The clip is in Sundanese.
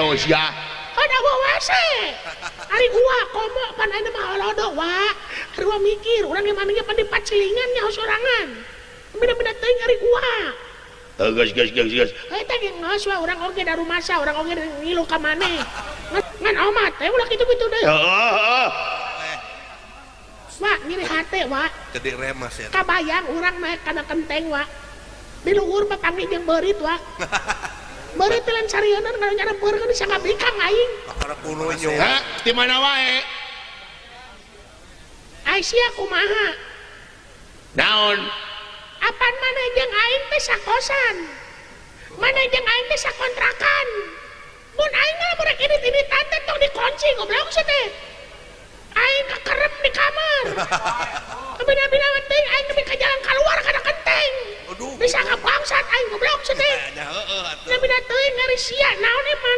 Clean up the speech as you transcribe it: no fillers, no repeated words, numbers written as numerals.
nyaho sia. Ada gua WC. Ari uwa komo pan ayeuna mah holodo wa. Ari uwa mikir urang ge maneh ge pan dipacilingan nyaho sorangan. Beda-beda teuing ari uwa. Geus geus geus geus. Eta ge geus wa urang oge da rumasa urang oge ngilu ka maneh. Ngan omat teh ulah kitu-kitu deui. Heeh. Wa nyeri hate wa. Jadi remas ya. Kabayang urang naik kana kenteng wa. Di luhur mah panggih jeung beurit wa. Beurit teh lain sarieuna nyarempeurkeun disangka bikang aing. Bakar kuno. Hah, di mana wae? Aisyah kumaha? Naon? Apan maneh jeung aing teh sakosan. Maneh jeung aing teh sakontrakan. Mun aing mah lamun rek indit-inditan teh tong dikunci goblok sia teh. Aing kekerem di kamar. Bina-bina teh aing nepi ka jalan keluar kana kenteng. Aduh. Disangka bangsat aing goblok sia teh. Nya heeh atuh. Bina-bina teuing ngari sia naon ieu maneh.